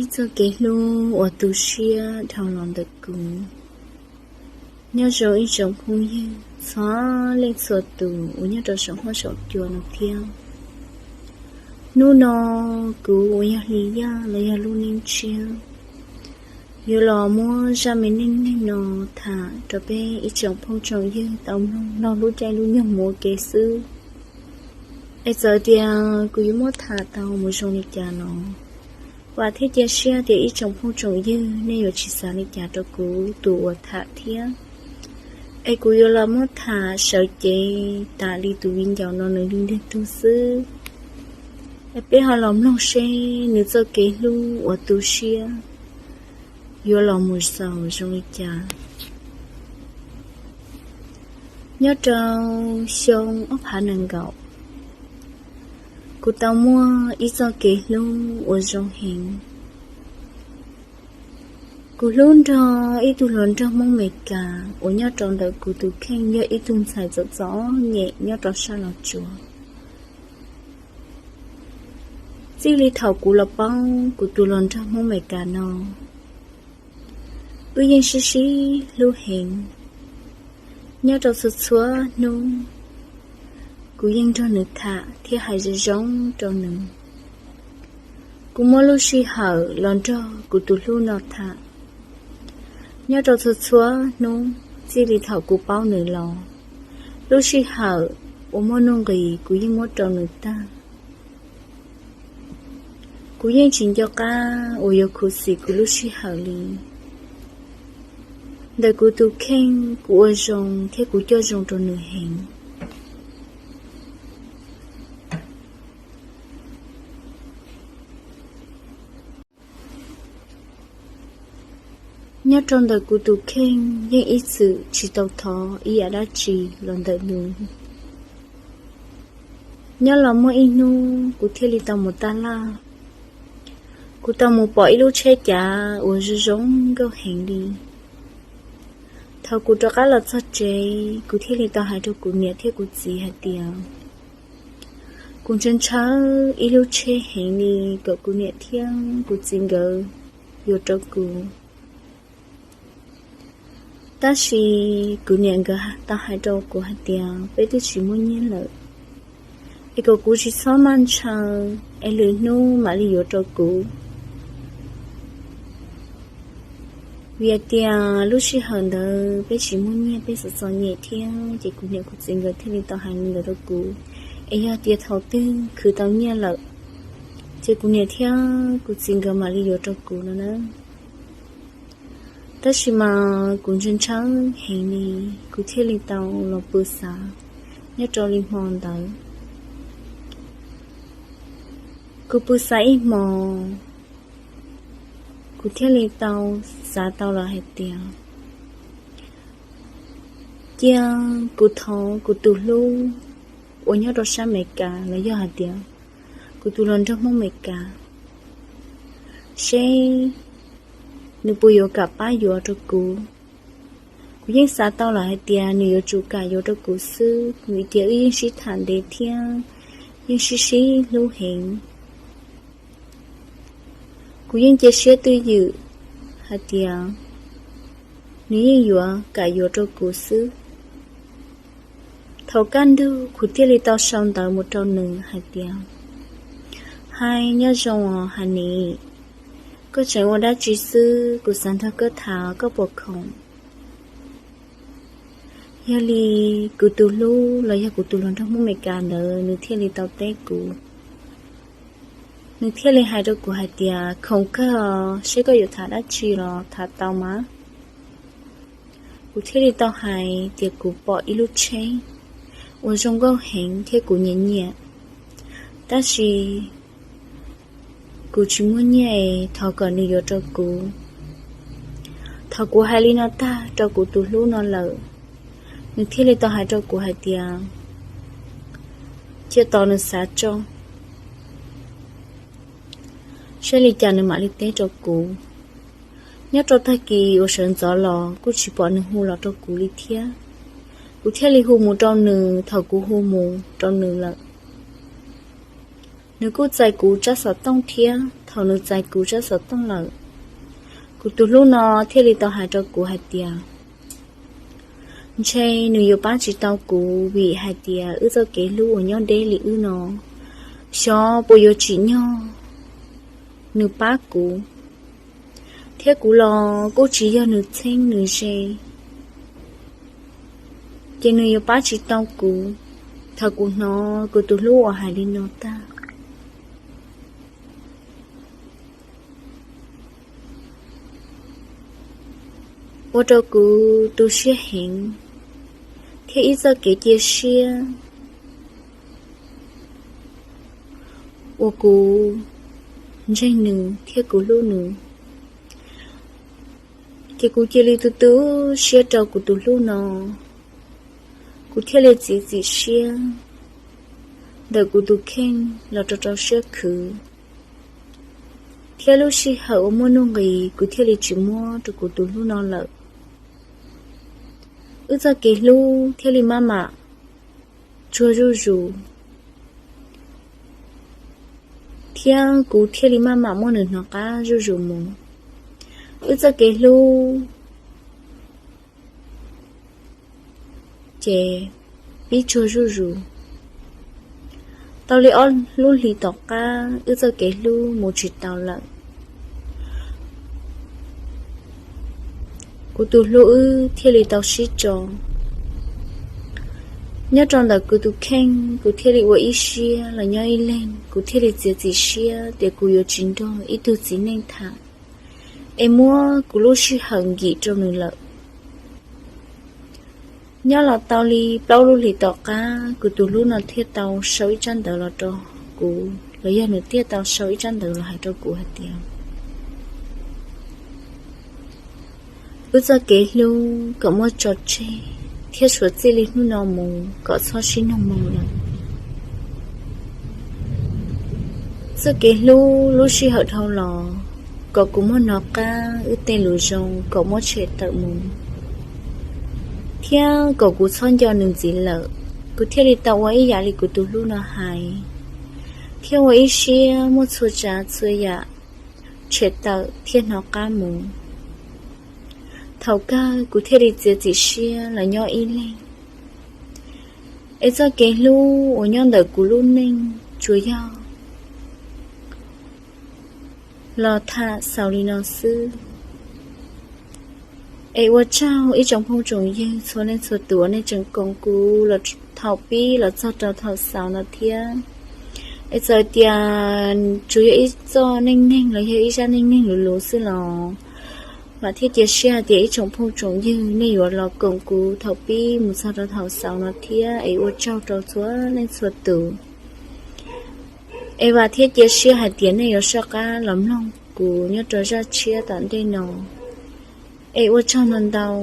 Ib txoj kev hlub uas tu siab dhau los ntawm kuv. Nyob zoo ib tsoom phooj ywg txhua leej txhua tus uas nyob rau saum huab saum cua no thiab. Hnub no kuv uas yog Hli Yaj los yog Lub Neej Tshiab yuav los muab zaj me neej neeg no tham rau peb ib tsoom phooj tsoom ywg tau mloog laug lub caij lub nyoog mus ua ke xwb. Es txawm tias kuv yuav muab tham tau mus zoo li cas los vam thiab cia siab tias ib tsoom phooj tsoom ywg nej yuav tsis xav li cas rau kuv tus uas tham thiab. Es kuv yuav los muab tham sawv cev tas li tus viv ncaus no nws li ntawg tug xwb. Es peb ho los mloog seb nws txoj kev hlub uas tu siab yuav los mus xaus zoo li cas. Nyob rau xyoo ob phav nees nkaum, kuv tau muaj ib txoj kev hlub uas zoo heev. Kuv hlub nrog ib tug hluas nraug Hmoob Meskas uas nyob rau ntawm kuv tus kheej yog ib tug ntxhais txom txom nyem nyob rau sab Los Tsuas. Txij li thaum kuv los paub kuv tus hluas nraug Hmoob Meskas no, wb yeej sib sib hlub heev. Nyob rau txhua txhua hnub, kuv yeej nrog nws tham thiab hais zoo zoo rau nws. Kuv muab lub sij hawm los nrog kuv tus hlub no tham. Nyob rau txhua txhua hnub txij li thaum kuv paub nws los, lub sij hawm uas muaj nuj nqis kuv yeej muab rau nws tag. Kuv yeej tsis nco qab uas yuav khuv xim kuv lub sij hawm li. Ntawm kuv tus kheej kuv ua zoo thiab kuv coj zoo rau nws heev. Nyob rau ntawm kuv tus kheej yeej ib txwm tsis tau thov ib yam dab tsi los ntawm nws. Nyob los muaj ib hnub kuv thiaj li tau mus taj laj. Kuv tau mus pom ib lub tsheb cav uas zoo zoo nkauj heev li. Thaum kuv rov qab los txog tsev, kuv thiaj li tau hais rau kuv niam thiab kuv txiv hais tias kuv ntshaw ntshaw ib lub tsheb heev li kom kuv niam thiab kuv txiv nkawd yuav rau kuv. Tab sis kuv niam nkawd tau hais rau kuv hais tias peb twb tsis muaj nyiaj lawm, es kom kuv tsis txhob maj ntshaw, es lwm hnub mam li yuav rau kuv. Vim hais tias lub sij hawm ntawd peb tsis muaj nyiaj, peb txom txom nyem thiab, ces kuv niam kuv txiv nkawd thiaj li tau hais li ntawd rau kuv. Es yog tias thaum twg khwv tau nyiaj lawm, ces kuv niam thiab kuv txiv nkawd mam li yuav rau kuv no na. Tab sis mas kuv ntshaw ntshaw heev li, kuv thiaj li tau los pw xav nyob rau li hmo ntawd. Kuv pw xav ib hmos, kuv thiaj li tau xav tau lawm hais tias cia kuv thov kuv tus hlub uas nyob rau sab Amelikas los yog hais tias kuv tus hluas nraug Hmoob Amelikas seb nws puas yuav kam pab yuav rau kuv. Kuv yeej xav tau lawm hais tias nws yuav tsum kam yuav rau kuv xwb, vim tias wb yeej sib tham ntev thiab yeej sib sib hlub heev. Kuv yeej cia siab twj ywm hais tias nws yeej yuav kam yuav rau kuv xwb. Thaum kaj ntug kuv thiaj li tau sau ntawv mus rau nws hais tias, Hais nyob zoo os Hais Nis, koj tseem ua dab tsi xwb, kuv xav nrog koj tham, koj puas khoom? Yog li kuv tus hlub los yog kuv tus hluas nraug Hmoob Amelikas ntawd nws thiaj li tau teb kuv. Nws thiaj li hais rau kuv hais tias, Khoom kawg, seb koj yuav tham dab tsi los tham tau mas. Kuv thiaj li tau hais tias kuv pom ib lub tsheb uas zoo nkauj heev thiab kuv nyiam nyiam, tab sis kuv tsis muaj nyiaj es thov kom nws yuav rau kuv. Thaum kuv hais li no tag rau kuv tus hlub no lawm, nws thiaj li tau hais rau kuv hais tias, Cia tos nws xav tso, saib li cas nws mam li teb rau kuv. Nyob rau tag kis uas sawv ntxov los kuj tsis pom nws hu los rau kuv li thiab. Kuv thiaj li hu mus rau nws, thaum kuv hu mus rau nws lawm, Nws kuj txais kuv tsab xov tooj thiab. Thaum nws txais kuv tsab xov tooj lawm, kuv tus hlub no thiaj li tau hais rau kuv hais tias ntshe nws yuav pab tsis tau kuv vim hais tias wb txoj kev hlub uas nyob deb li wb no, xyov puas yuav tsim nyog nws pab kuv. Thiab kuv los kuj tsis yog nws txheeb nws ze, ces nws yuav pab tsis tau kuv. Thaum kuv hnov kuv tus hlub uas hais li no tag, ua rau kuv tu siab heev, thiab ib txoj kev cia siab uas kuv ntseeg nws thiab kuv hlub nws, ces kuv cia li tu tu siab rau kuv tus hlub no. Kuv thiaj li txiav txim siab ntawm kuv tus kheej los rau rau siab khwv, thiab lub sij hawm uas muaj nuj nqis kuv thiaj li tsis muab rau kuv tus hlub no lawm. Wb txoj kev hlub thiaj li maj mam tsuag zuj zus, thiab kuv thiaj li maj mam muab nws hnov qab zuj zus mus. Wb txoj kev hlub ces pib tsuag zuj zus. Tau li ob lub hlis tom qab wb txoj kev hlub mus tsis tau lawm. Kuv tus hlub wb thiaj li tau sib tso. Nyob rau ntawm kuv tus kheej, kuv thiaj li ua ib siab los nyob ib leeg, kuv thiaj li txiav txim siab tias kuv yuav tsis nrog ib tug txiv neej tham es muab kuv lub sij hawm nkim rau nws lawm. Nyob los tau li plaub lub hlis tom qab, kuv tus hlub no thiaj tau sau ib tsab ntawv los rau kuv, los yog nws thiaj tau sau ib tsab ntawv los hais rau kuv hais tias wb txoj kev hlub kom muab tso tseg, thiab suav txij li hnub no mus kom txhob sib nug moo lawm. Txoj kev hlub lub sij hawm dhau los, kom kuv muab hnov qab wb tej lus zoo kom muab tshem tawm mus, thiab kom kuv txhob nco nws ntxiv lawm. Kuv thiaj li tau ua ib yam li kuv tus hlub no hais, thiab ua ib siab muab txhua tsav txhua yam tshem tawm thiab hnov qab mus. Thaum kawg kuv thiaj li txiav txim siab los nyob ib leeg, es txoj kev hlub uas nyob ntawm kuv lub neej tsuas yog los tham xaus li no xwb. Es ua tsaug ib tsoom phooj tsoom ywg txhua leej txhua tus uas nej tseem koom kuv los thaum pib los txog rau thaum xaus no thiab. Es txawm tias tsuas yog ib txoj neej neeg los yog ib zaj neej neeg luv luv xwb los vam thiab cia siab hais tias ib tsoom phooj tsoom ywg nej yuav los koom kuv thaum pib mus txog rau thaum xaus no thiab. Es ua tsaug rau txhua leej txhua tus. Es vam thiab cia siab hais tias nej yuav soj qab los mloog kuv nyob rau zaj tshiab tom ntej no. Es ua tsaug ntau ntau.